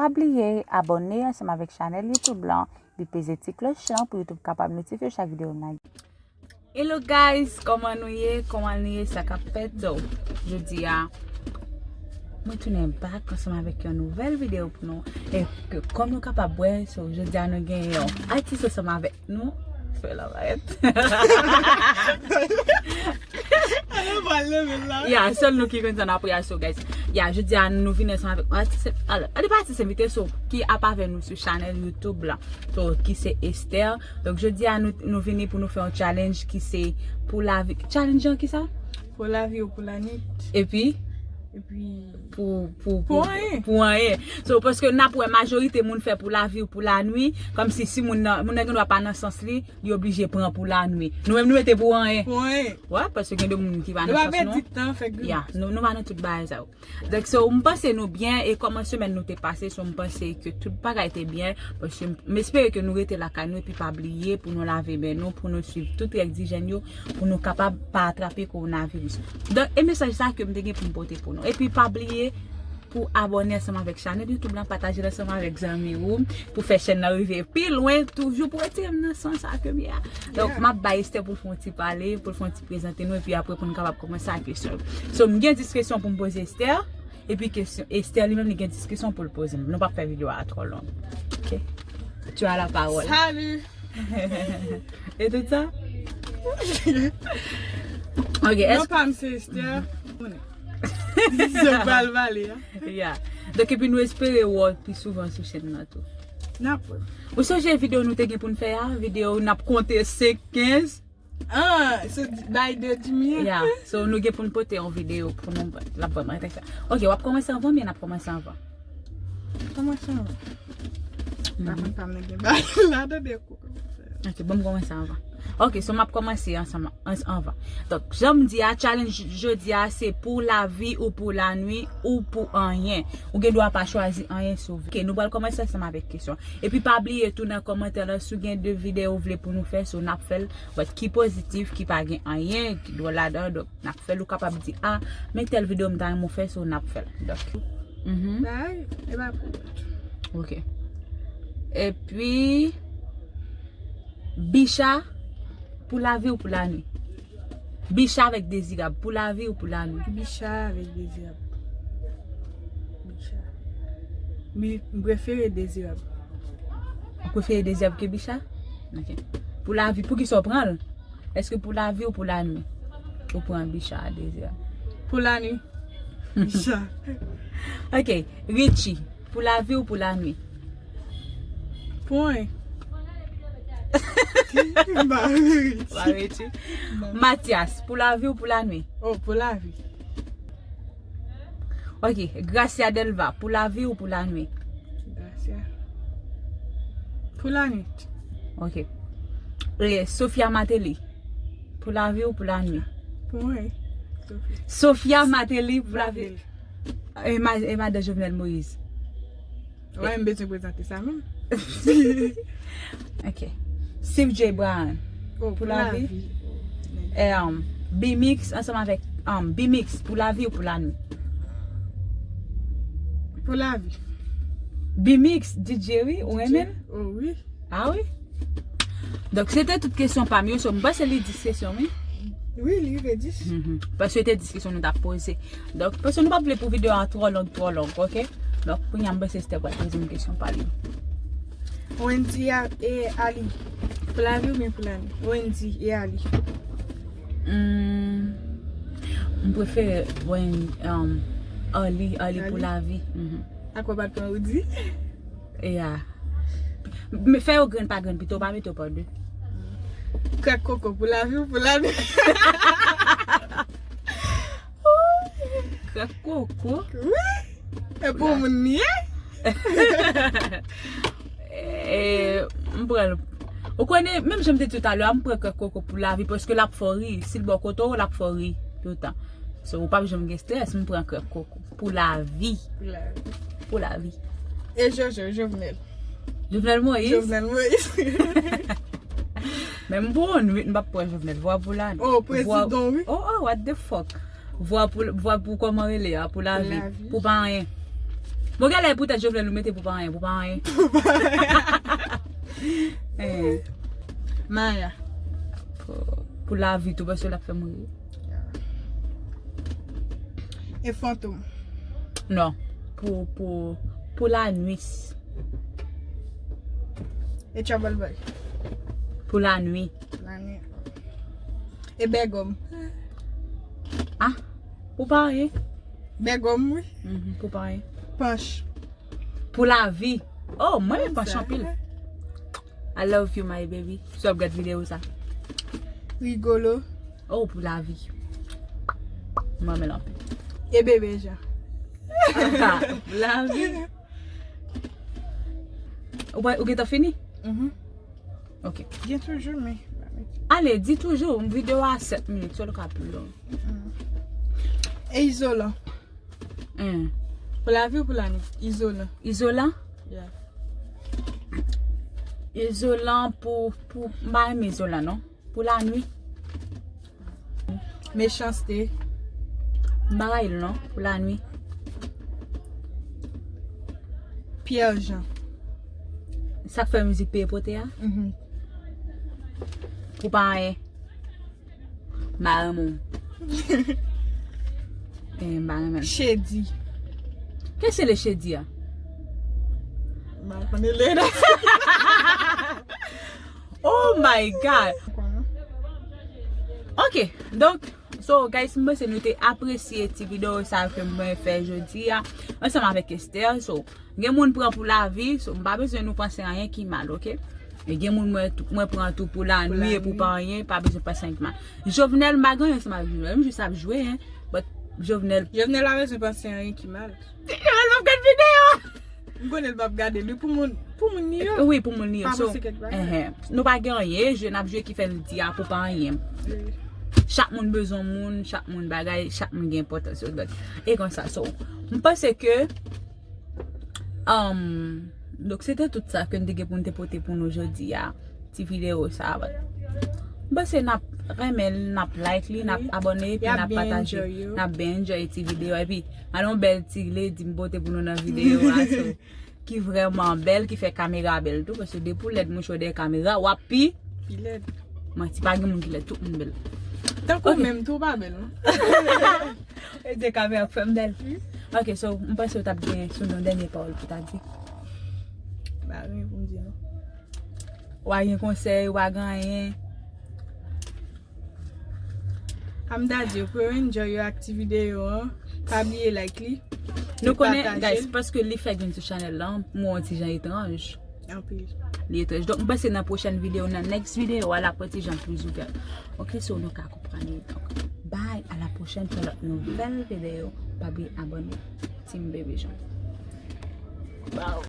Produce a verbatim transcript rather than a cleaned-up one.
Pa bliye abòne ansanm avèk chanèl YouTube lan, epi peze ti klòch lan pou YouTube kapab notifye w chak videyo n lage. Hello guys, kòman nou ye? Kòman nou ye? Sa k ap fèt? So, jodi a, mwen tounen back ansanm avèk yon nouvèl videyo pou nou. E ke, kòm nou kapab wè, so, jodi a nou gen yon atis ansanm avèk nou. Fè la mayèt. Alò, pral leve la. Ya, sèl nou ki konn sa n ap reyaksyon, guys. Ya, jodi a nou vin ansanm avèk yon atis, alò, li pa atis envite, so, ki ap avè nou sou chanèl YouTube la. So, ki se Esther. Donk, jodi a nou, nou vini pou nou fè yon challenge ki se pou lavi. Challenge an ki sa? Pou lavi ou pou lanwit. Epi? Epi pou, pou, pou, pou anyen. Pou anyen. So, paske n ap wè majorite moun fè pou lavi ou pou lanwit, kòmsi si moun nan, moun nan gen dwa pa nan sans li, li oblije pran pou lanwit. Nou menm nou mete pou anyen. Pou anyen. Wè, paske gen de moun ki pa nan sans nou. Nou pa pèdi tan, fè gri. Ya, nou, nou pa nan tout bagay sa yo. Donk, so, m panse nou byen, e kòman semèn nou te pase, so, m panse ke tout bagay te byen, paske m, m espere ke nou rete lakay nou, epi pa bliye pou nou lave men nou, pou nou swiv tout règ dijèn yo, pou nou kapab pa atrape kowonaviris. Donk, e mesaj sa ke m te gen pou m pote pou nou. Epi pa bliye pou abòne ansanm avèk chanèl YouTube lan, pataje l ansanm avèk zanmi ou, pou fè chèn nan rive pi lwen, toujou pou retire m nan sans sa ke m ye a. Donk, yeah, m ap bay Esther pou l fè yon ti pale, pou l fè yon ti prezante nou, epi apre pou n kapab kòmanse ak kesyon. So, m gen dis kesyon pou m poze Esther, epi kesyon, Esther li menm li gen dis kesyon pou l poze m. Nou p ap fè videyo a twò long. Ok? Tu as la parole. Salut! E tout sa? Ok, non, èske pa m se Esther. Se pral pale a. Ya. Donk, epi nou espere wè w pi souvan sou chèn nan tou. N ap wè. Ou sonje videyo nou te gen pou n fè a? Videyo n ap konte senk kenz. Ah, se bay de Jimmy. Ya. So, nou gen pou n pote yon videyo pou nou, l ap vrèman enteresan. Ok, w ap kòmanse anvan, men n ap kòmanse anvan. Kòmanse anvan. Mhm. Pa konn pa m nan gen bagay la, tande kou kòmanse. Ok, bon, m kòmanse anvan. Ok, so m ap kòmanse ansanm, ans-, anvan. Donk, jan m di a, challenge jodi a, se pou lavi ou pou lanwit ou pou anyen. Ou gen dwa pa chwazi anyen si w vle. Ok, nou pral kòmanse ansanm avèk kesyon. Epi pa bliye tou nan kòmantè la, si w gen de videyo w vle pou nou fè, so n ap fè l. But ki pozitif, ki pa gen anyen ki dwòl ladan, donk n ap fè l, ou kapab di, ah, men tèl videyo m ta renmen w fè, so n ap fè l. Donk, mhm. Bay, e pa pwoblèm. Ok. Epi, Bicha, pou lavi ou pou lanwit? Bicha avèk Dezirab, pou lavi ou pou lanwit? Bicha avèk Dezirab. Bicha. Mi, m prefere Dezirab. Ou prefere Dezirab ke Bicha? Ok. Pou lavi, poukisa w pran l? Èske pou lavi ou pou lanwit? Ou pran Bicha a Dezirab? Pou lanwit. Bicha. Ok. Richie, pou lavi ou pou lanwit? Pou anyen. Ba Richie. Ba Richie. Ba. Mathias, pou lavi ou pou lanwit? Oh, pou lavi. Ok. Gracia Delva, pou lavi ou pou lanwit? Gracia. Pou lanwit. Ok. E Sophia Martelly, pou lavi ou pou lanwit? Pou mwen, Sophia. Sophia Martelly, pou lavi. Martelly. E ma-, e madan Jovenel Moïse. Wè, m bezwen prezante sa menm. Ok. Steve J Brown. Oh, pou lavi. Pou lavi. Oh, nèg. E, um, B-Mix ansanm avèk, um, B-Mix, pou lavi ou pou lanwit? Pou lavi. B-Mix, D J wi, ou renmen l? Oh, wi. Ah wi? Donk, se te tout kesyon pa m yo, so m panse li dis kesyon, wi. Wi, li rive dis. Mhm. Paske se te dis kesyon nou t ap poze. Donk, paske nou p ap vle pou videyo a twò long, twò long, ok? Donk, kounye a m panse Esther pral poze m kesyon pa li. Wendy a, e Ali. Pou lavi oubyen pou lanwit? Wendy e Ali. Hmm, m prefere Wen-, um, Ali, Ali pou lavi. Mhm. Akwè w pa t pran Rudy? Ya. Men fè yo grenn pa grenn pito, w pa mete yo pa de. Krèk koko pou lavi ou pou lanwit? Krèk koko? Wi. E pou moun li ye? E, m pran l. Ou konnen, menm jan m te di w talè a, m pran krèk koko pou lavi, paske l ap fè w ri. Si l bò kote w, l ap fè w ri toutan. So, ou p ap janm gen strès, m pran krèk koko. Pou lavi. Pou lavi. Pou lavi. E Jojo, Jovenel? Jovenel Moïse? Jovenel Moïse. Men m pou yon nwit, m p ap pran Jovenel. Vwa pou la. Oh, prezidan, wi. Oh, oh, what the fuck? Vwa pou, vwa pou kòman rele a, pou lavi. Pou lavi. Pou pa anyen. Bon, genlè pou tèt Jovenel ou mete pou pa anyen, pou pa anyen. Eh, Maya. Pou, pou lavi tou, paske l ap fè mouri. E Fantom. Non, pou, pou, pou lanwit. E Trouble Boy. Pou lanwit. Lanwit. E Bègòm. Ah, pou pa anyen. Bègòm, wi. Mhm, pou pa anyen. Panch. Pou lavi. Oh, mwen renmen Panch anpil. I love you, my baby. Si w ap gade videyo sa. Rigolo. Oh, pou lavi. Mwen renmen l anpil. E Bebe Jan. Pou lavi. Ou pa, ou gentan fini? Mhm. Ok. Gen toujou, men. Ale, di toujou, videyo a sèt minit, sèl ka pli long. E Izolan. Hmm. Pou lavi ou pou lanwit? Izolan. Izolan? Yeah. Izolan pou, pou, m pa renmen Izolan, non. Pou lanwit. Mechanste. M pa rayi l, non. Pou lanwit. Pierre Jean. Sa k fè mizik peye pote a? Mhm. Pou pa anyen. M pa renmen w. Eh, m pa renmen l. Chedi. Kè se le Chedi a? M pa konnen lè. Oh my God! Ok, donk, so guys, m panse nou te apresye ti videyo sa ke mwen fè jodi a ansanm avèk Esther. So, gen moun pran pou lavi, so m pa bezwen nou panse anyen ki mal, ok? E gen moun mwen, mwen pran tou pou lanwit e pou pa anyen, pa bezwen panse anyen ki mal. Jovenel, m pa gen anyen ansanm avèk Jovenel, m jis ap jwe, hein. But Jovenel, Jovenel pa bezwen panse anyen ki mal. Jovenel p ap gade videyo a! M konnen l p ap gade l, wi, pou moun, pou moun li yo. Wi, pou moun li yo. Pa So, panse kèk bagay. Enhen. Nou pa gen anyen, jwe n ap jwe ki fè n di a pou pa anyen. Wi. Chak moun bezwen moun, chak moun bagay, chak moun gen enpòtans yo. Donk, e konsa, so, m panse ke, um, donk, se te tout sa ke n te gen pou n te pote pou nou jodi a, ti videyo sa a. M panse n ap renmen l, n ap like li, n ap abòne, epi n ap pataje. N ap byen enjoy ti videyo. Epi, an yon bèl ti lady m pote pou nou nan videyo a. So, ki vrèman bèl, ki fè kamera bèl tou, paske depi w lèd mouche w dèyè kamera, w ap pi. Pi lèd. Manti, pa gen moun ki lèd, tout moun bèl. Tankou menm tou, w pa bèl, non? E de kamera k fè m bèl. Ok, so, m panse w t ap gen sou yon dènye pawòl pou ta di. M pa gen pou m di, non. W a gen konsèy, w a gen anyen. A m ta di yo pou yo enjoy yo ak ti videyo an. Pa bliye like li. Nou konnen, guys, paske li fèk vin sou chanèl lan, m wè yon ti jan etranj. Anpil. Li etranj. Donk, m panse nan pwochèn videyo, nan next videyo, a l ap yon ti jan plis ouvè. Ok, so nou ka konprann li. Donk, bye, a la pwochèn pou lòt nouvèl videyo. Pa bliye abòne. Team Baby Jean. Bye.